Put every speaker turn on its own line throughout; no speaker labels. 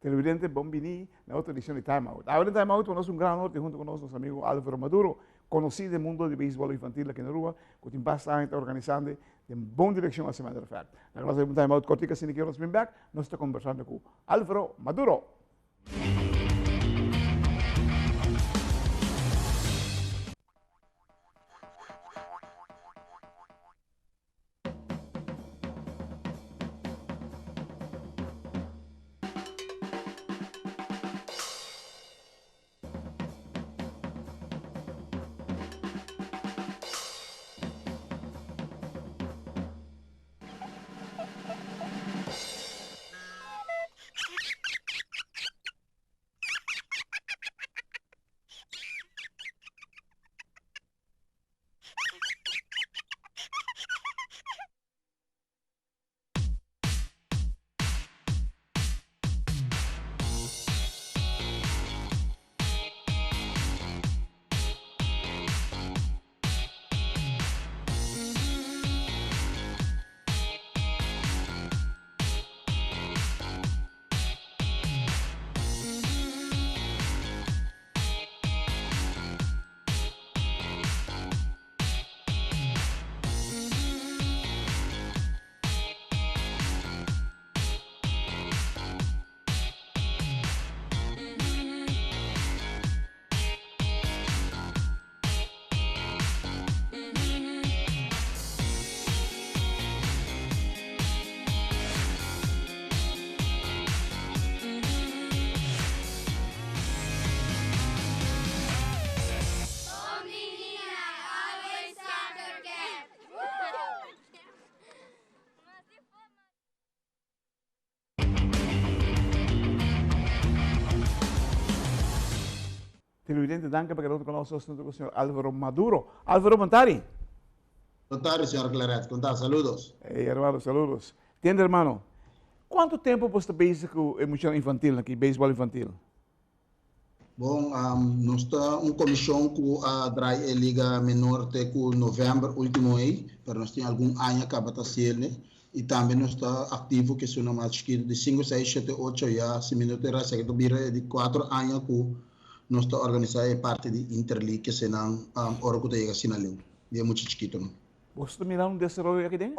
Televidente, bon bini na otro edicion di Time Out. Awe den Time Out nos un gran honor tin hunto cu nos nos amigo Alvaro Maduro, conoci den mundo di beisbol infantil aki na Aruba, cu tin basta aña ta organisando den bon direccion as a matter of fact. Na nos un Time Out cortico asina ki nos bin back, nos ta conversando cu Alvaro Maduro. Televidente, danki pa keda ku nos huntu ku señor Alvaro Maduro. Alvaro, bon tardi.
Bon tardi, señor Claret. Kon ta? Saludos.
Hey, hermano, saludos. Tiende, hermano, kuantu tempu bo sta bezig ku e muchanan infantil aki, beisbòl infantil?
Bon, nos ta un komishon ku a drai e liga menor te ku novèmber último ei, pero nos tin algun aña kaba ta hasiel. I tambe nos ta aktivo ku esunnan mas chikitu di sinku, seis, shete, ocho ya si mi no ta erá esaki ta bira e di kuater aña ku nos ta organisá e parti di Interleague kesenan ora ku ta yega asina leu di e mucha chikitunan.
Boso ta mira un desaroyo aki den?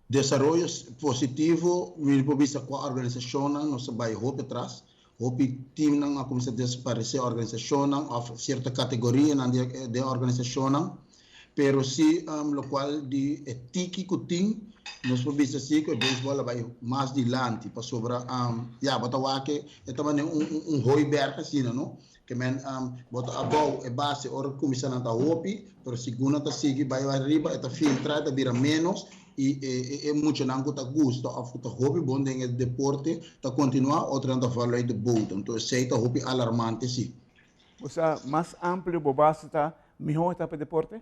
Desaroyo positivo mi por bisa ku organisashonnan nos a bai hopi atras. Hopi teamnan a kuminsá desaparesé organisashonnan òf sierto kategorianan den organisashonnan. Pero si lokual di e tiki ku tin, nos por bisa si ku e beisbòl a bai mas dilanti pasobra ya bo ta wak e ta manera un un hooiberg asina no. Ke men bo ta abou e base ora ku kuminsá nan ta hopi, pero segun nan ta sigui bai ariba e ta filtra e ta bira ménos i e e muchanan ku ta gusta òf ku ta hopi bon den e deporte ta kontinuá, otronan ta val uit de boot. Anto esei ta hopi alarmante si.
Bo sa, mas amplio bo base ta, mihó e ta pa e deporte?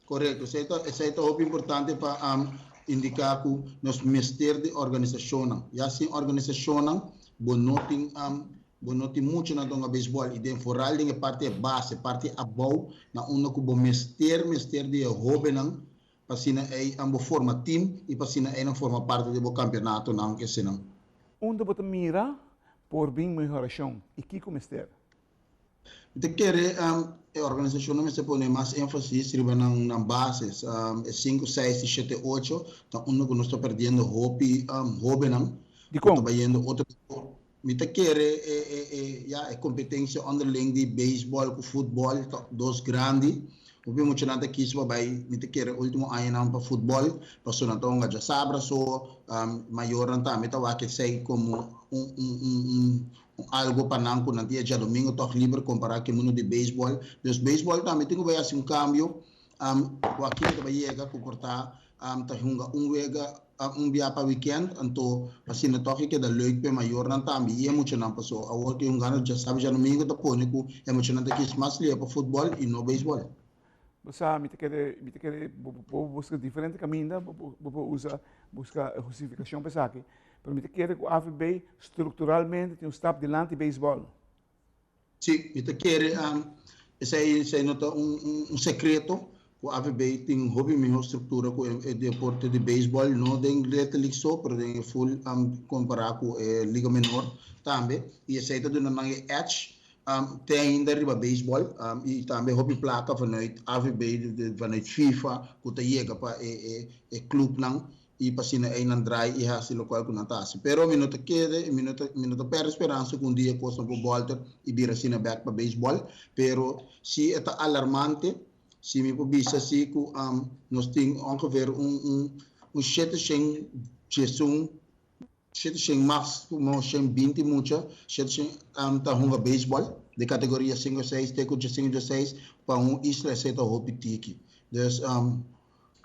Korekto. Esei ta, esei ta hopi importante pa indiká ku nos mester di organisashonnan. Ya sin organisashonnan bo no tin, bo no tin muchu na donga beisbòl i den foral den e parti e base, parti abou na unda ku bo mester, mester di e hóbennan pa asina ei bo forma tim i pa asina ei nan forma parti di bo kampionatonan esenan.
Unda bo ta mira por bin mehorashon i kiko mester?
Mi ta kere e organisashonnan mester pone mas énfasis riba nan nan bases. E sinku, seis i shete, ocho ta unda ku nos ta perdiendo hopi hóbennan ku
Dikon?
ta bayendo otro Mi ta kere e e e ya e kompetensia onderling di beisbòl ku futbòl ta dos grandi. Hopi muchanan ta kis pa bai, mi ta kere ultimo añanan pa futbòl, pasobra nan ta hunga djasabra so, mayornan tambe ta wak esei komo un un un un un algo pa nan ku nan tin e djadomingo tòg liber kompará ku e mundu di beisbòl. Dus beisbòl tambe tin ku bai hasi un kambio ku aki ta bai yega ku por ta ta hunga un wega un bia pa weekend, anto asina tòg e keda leuk pa e mayornan tambe i e muchanan paso awor ku e hungando djasabi djadomingo ta pone ku e muchanan ta kis mas lia pa futbòl i no beisbòl.
Bo sa mi ta kere mi ta kere bo bo buska diferente kaminda bo bo por usa buska hustifikashon pa esaki pero mi ta kere ku AVB strukturalmente tin un stap dilanti beisbòl.
Sí, mi ta kere esei esei no ta un un sekreto. ku AVB tin hopi mihó struktura ku e deporte di beisbòl, no den Little League so, pero den e full kompará ku e Liga Menor tambe. I esei ta duna nan e edge te ainda riba beisbòl i tambe hopi plaka vanuit AVB, vanuit FIFA ku ta yega pa e klupnan i pa asina einan draai i hasi lokual ku nan ta hasi. Pero mi no ta kere i mi no ta mi no ta pèrdè speransa ku un dia kosnan por bòlter i bira asina bèk pa beisbòl. Pero si e ta alarmante, si mi por bisa si ku nos tin ongeveer un un un sheteshen diesun, sheteshen mas ku 120 mucha, sheteshen ta hunga beisbòl di kategoria sinku seis te ku diesinku dieseis pa un isla esei ta hopi tiki. Dus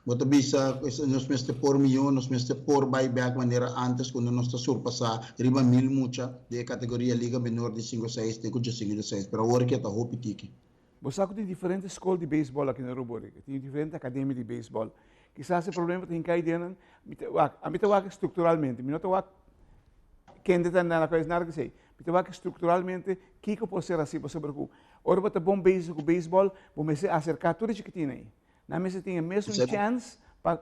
Bo ta bisa ku nos mester por mihó, nos mester por bai bèk manera ántes kuando nos ta surpasá riba mil mucha den e kategoria Liga Menor di sinku seis te ku djesinku djeseis, pero awor ke ta hopi tiki.
Bo sa ku tin diferente skol di beisbòl aki na Aruba ori, tin diferente akademia di beisbòl. Kisas e problema ta hinká idea nan, mi ta wak, ami ta wak strukturalmente, mi no ta wak kende ta na la nada kesei. Mi ta wak strukturalmente kiko por ser hasi pasobra ku ora bo ta bon bezig ku beisbòl bo mester aserká tur e chikitin ei. Nan mester tin e mesun chèns pa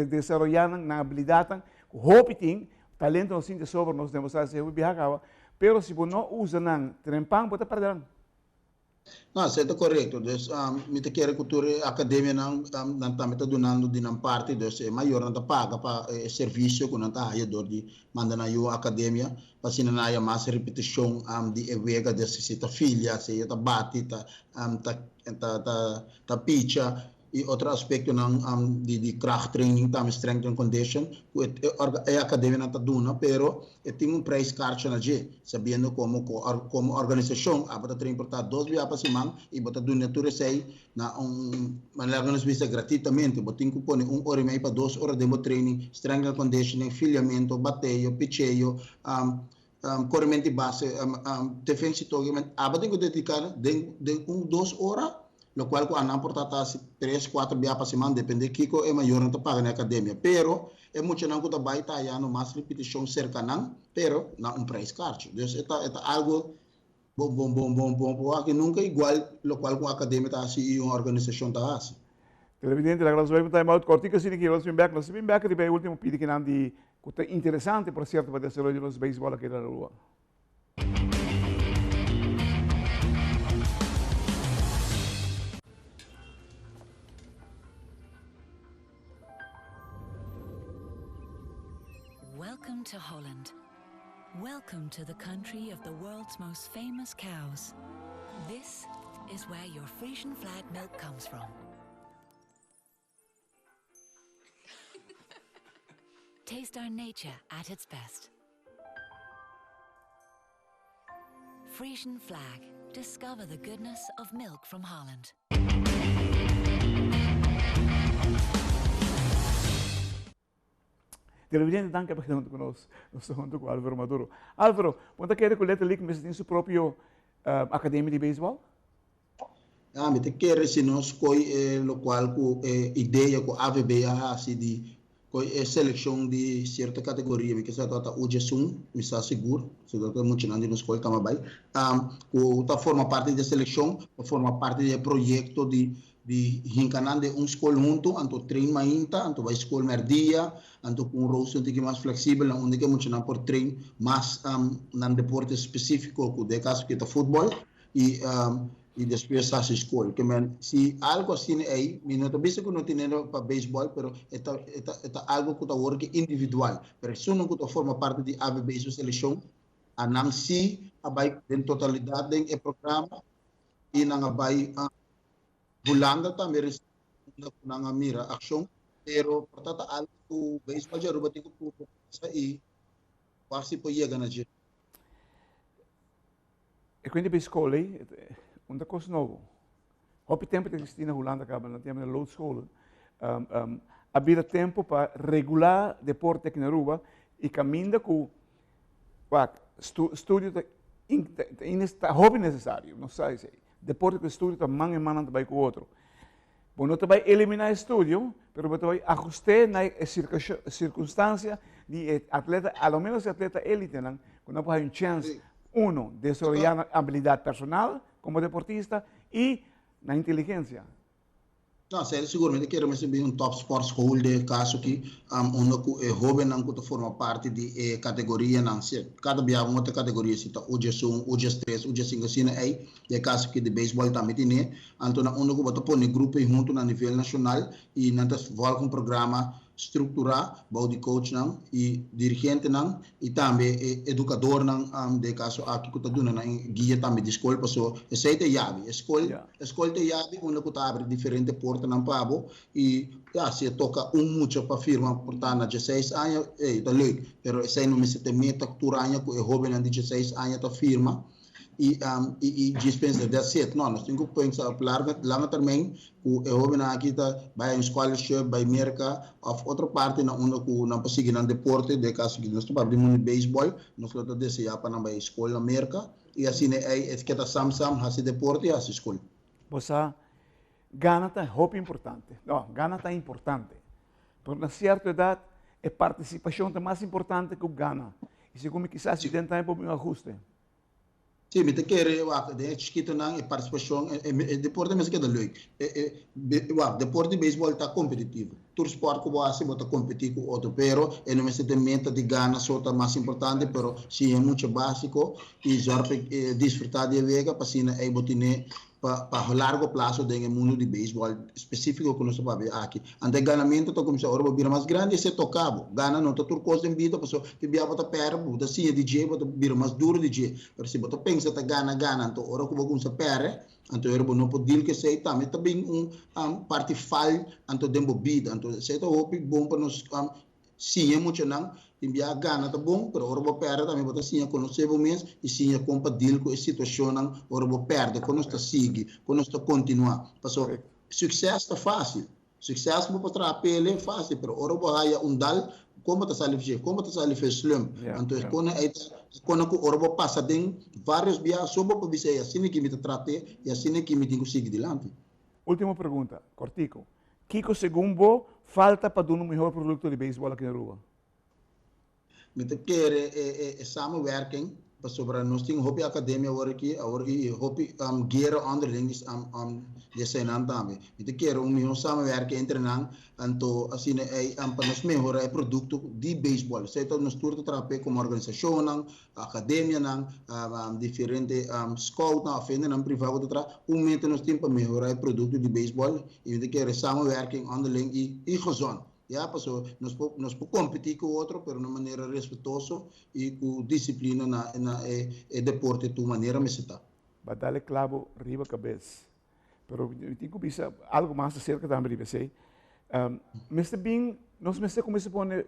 desaroyá nan abilidatnan ku hopi tin, talento nos tin di sobra, nos demostrá esei hopi biaha kaba, pero si bo no usa nan trempan bo ta pèrdè nan.
No, esei ta korekto. Dus mi ta kere ku tur e akademianan nan tambe ta dunando di nan parti, dus e mayornan ta paga pa e servisio ku nan ta haya dor di manda nan yu akademia, pa asina nan haya mas ripetishon di e wega, dus si ta filia, si e ta bati, ta ta ta picha y otro aspectonan di di krachttraining tambe strength and condition cu e e academianan ta duna pero e tin un prijskaartje na dje sabiendo como como organisacion abo ta train por ta dos bia pa siman y bo ta duna tur esey na un manera cu nos bisa gratuitamente bo tin cu pone un ora y mei pa dos ora den bo training strength and conditioning filiamento bateo picheo Coremento di base, defensa y todo, abo tin cu dedica den den un dos ora, locual cu anan por ta ta haci tres, cuatro bia pa siman, depende kico e mayornan ta paga na e academia. Pero e muchanan cu ta bay ta hayando mas ripeticion cerca nan, pero na un prijs carchi. Dus e ta e ta algo bon bon bon bon bon pa wak y nunca igual locual cu un academia ta haci y un organisacion ta haci.
Televidente, laga nos bay un time out cortico asina ki nos bin bek. Nos bin bek riba e ultimo pidikinan di Cu ta interesante, por cierto, pa desaroyo di nos beisbol aki na Aruba.
Welcome to Holland. Welcome to the country of the world's most famous cows. This is where your Frisian flag milk comes from. Taste our nature at its best. Frisian flag. Discover the goodness of milk from Holland.
Televidente, danki pa keda huntu ku nos. Nos ta huntu ku Alvaro Maduro. Alvaro, bo ta kere ku Little League mester tin su propio akademia di beisbòl?
Ya, mi ta kere si nos koi e lokual ku e idea ku AVB a hasi di koi e selekshon di sierto kategoria, mi ke sa tabata U diesun, mi sa sigur, si tabata muchanan di nos skol kamba bai, ku ta forma parti di e selekshon, ta forma parti di e proyekto di di hinka nan den un skol huntu, anto train mainta, anto bai skol mèrdia, anto ku un rooster un tiki mas fleksibel na unda ku e muchanan por train mas nan deporte spesífiko ku den e kaso aki ta futbòl i i despues hasi skol. Ke men si algu asina ei, mi no ta bisa ku no tin hende pa beisbòl, pero e ta e ta e ta algu ku ta wòrdu individual. Pero esunnan ku ta forma parti di AVB su selekshon, anan si a bai den totalidat den e programa i nan a bai Hulanda tambe recibi unda cu nan a mira accion, pero por ta ta algo cu Baseball di Aruba tin cu puntra pensa y wak si por yega na dje.
E cuenta di school ey, un ta cos nobo. Hopi tempo ta existi na Hulanda caba, nan ta yama loodscholen. A bira tempo pa regula deporte aki na Aruba y caminda cu wak, studio ta ta hopi necesario, nos sa esey. Deporte ku estudio ta man en man nan ta bai ku otro. Bo no ta bai eliminá estudio, pero bo ta bai ahust'é na e sirkunstansia di e atleta, a lo menos e atleta élitenan, ku nan por haña un chèns, uno, desaroyá nan abilidat personal komo deportista i nan inteligensia.
No, serio sigur, mi ta kere mester bin un top sportschool den e caso aki, unda cu e hobennan cu ta forma parti di e categorianan, si cada biaha un otro categoria, si ta U diesun, U diestres, U diescinco, asina ey, den e caso aki di baseball tambe tine, anto na unda cu bo ta pone grupo ey hunto na nivel nacional y nan ta volg un programa structura bou di coachnan y dirigentenan y tambe e educadornan den e caso aki cu ta duna nan guia tambe di scol paso esey ta e yabi e scol e scol ta e yabi unda cu ta abri diferente portanan pa bo y ya si e toca un mucha pa firma por ta na dieseis aña ey ta leuk pero esey no mester ta e meta tur aña cu e hobennan di dieseis aña ta firma. Y y y djis pensa that's it. No, nos tin cu pensa op larga, lange termijn cu e hobennan aki ta bay un scholarship, bay Merca of otro parti na unda cu nan por sigui nan deporte. Den e caso aki nos ta papia di mundo di baseball, nos lo ta desea pa nan bay school na Merca y asina ey e keda sam sam haci deporte y haci school.
Bo sa, gana ta hopi importante. No, gana ta importante. Pero na cierto edad e participacion ta mas importante cu gana. Y segun mi kisas si den time por bin un ahuste.
Sí, mi ta kere, wak, den e chikitonan e partisipashon, e deporte mester keda leuk. E, wak, deporte di beisbòl ta kompetitivo. Tur spòrt ku bo hasi bo ta kompetí ku otro, pero e no mester ta e meta di gana so ta mas importante, pero siña mucha básiko i zòrg pa e disfrutá di e wega pa asina ei bo tine pa pa largo plaso den e mundu di beisbòl spesífiko ku nos ta papia aki. Anto e ganamentu ta kuminsá ora bo bira mas grandi esei toka bo. Gana no ta tur kos den bida pasobra tin bia bo ta pèrdè, bo ta siña di dje, bo ta bira mas duru di dje. Pero si bo ta pensa ta gana gana anto ora ku bo kuminsá pèrdè anto ora bo no por deal ku esei tambe ta bin un parti fal anto den bo bida. Anto esei ta hopi bon pa nos Siña muchanan, tin bia gana ta bon, pero ora bo pèrdè tambe bo ta siña konosé bo mes i siña kon pa deal ku e situashonnan ora bo pèrdè, kon nos ta sigui, kon nos ta kontinuá. Pasobra sukses ta fásil, sukses bo por traha pele fásil, pero ora bo haya un dal, kon bo ta sali f'dje, kon bo ta sali f'e slump. Anto e kona ei ta e kona ku ora bo pasa den vários bia so bo por bisa, ey asina ki mi ta trat'é i asina ki mi tin ku sigui dilanti.
Último pregunta, kòrtiku. Kiko segun bo falta pa duna un mihor produkto di beisbòl aki na Aruba?
Mi ta kere e samenwerking pasobra nos tin hopi akademia awor aki awor i hopi guera onderling di eseinan tambe. Mi ta kere un mihor samenwerking entre nan anto asina ei pa nos mehora e produkto di beisbòl. Esei ta nos tur ta traha p'e komo organisashonnan, Academianan, diferente scoutnan of hendenan priva cu ta traha, un meta nos tin pa mehora e producto di baseball y mi ta kere samenwerking onderling y y gezond. Ya, paso nos por nos por competi cu otro pero na manera respetuoso y cu disciplina na na e e deporte tu manera mester ta.
Ba dal e clavo riba cabes. Pero mi tin cu bisa algo mas acerca tambe riba esey. Mester bin, nos mester cuminsa pone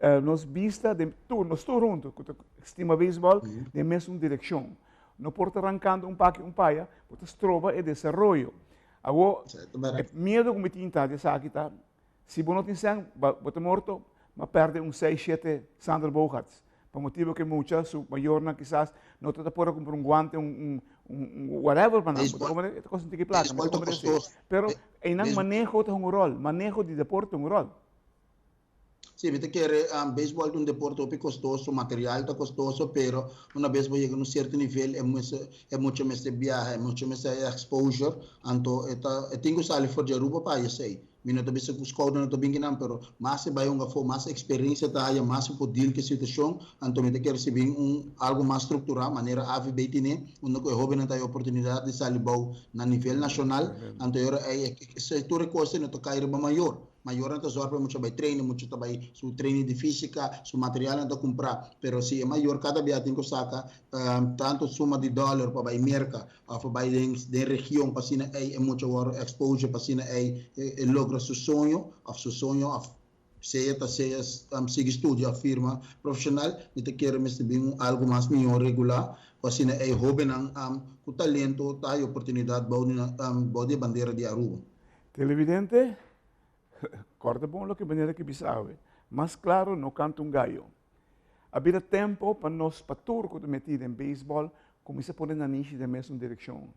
nos bista den tur, nos tur hunto cu ta stima beisbol den mesun direccion. No por ta rancando un paki un paya, bo ta stroba e desaroyo. Awo, e miedo cu mi tin ta di esaki ta, si bo no tin sèn, bo ta morto, ma perde un seis, shete Sander Bogaerts. Pa motibo cu e mucha su mayornan kisas no ta ta por a cumpra un guante, un whatever pa nan. Bo ta comprende? E ta costa un tiki placa, mi ta comprende esey. Pero eynan maneho ta hunga un rol, maneho di deporte ta hunga un rol.
Sí, mi ta kere beisbòl ta un deporte hopi kostoso, material ta kostoso, pero una bes bo yega na un sierto nivel e mester e mucha mester biaha, e mucha mester haya exposure, anto e ta e tin ku sali for di Aruba pa haya esei. Mi no ta bisa ku skouder no ta bin kinan, pero mas e bai hunga afó, mas eksperensia ta haya, mas e por deal ku e situashon, anto mi ta kere si bin un algu mas strukturá, manera AVB tine, unda ku e hóbennan ta haya oportunidat di sali bou na nivel nashonal, anto e ora ei e tur e kos ei no ta kai riba mayor. Mayornan ta zorg pa e mucha bai training, mucha ta bai su training di fisica, su materialnan ta cumpra, pero si e mayor cada bia tin cu saca tanto suma di dollar pa bai Merca of pa bai den den region pa asina ey e mucha worde exposure pa asina ey e logra su soño of su soño of sea ta sea sigui studia of firma profesional, mi ta kere mester bin un algo mas miho regula cu asina ey hobennan cu talento ta haya oportunidad bou di bou di e bandera di Aruba.
Televidente, Corda bon loke manera ki bisa awe. Mas claro no canta un gallo. A bira tempo pa nos, pa tur cu ta meti den baseball, cuminsa pone nanishi den mesun direccion.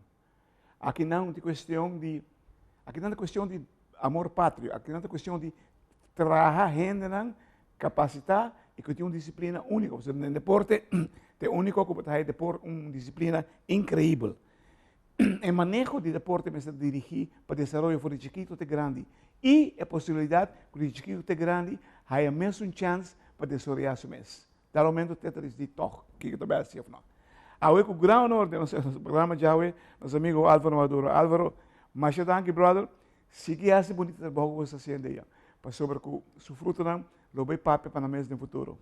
Aki nan ta cuestion di, aki nan ta cuestion di amor patrio, aki nan ta cuestion di traha hendenan capacita y cu tin un disciplina unico. Pasobra den deporte, ta e unico cu bo ta haya depor un disciplina increibel. E maneho di deporte mester dirigi pa desaroyo for di chikito te grandi y e posibilidad cu di chikito te grandi haya mesun chance pa desaroya su mes. Dal momento Tetris di toch kico ta best of no. Awe cu gran honor den nos programa djawe nos amigo Alvaro Maduro. Alvaro, masha danki, brother. Sigui haci bunita trabou cu bo sta haciendo ya, pasobra cu su frutonan lo bay papia pa nan mes den futuro.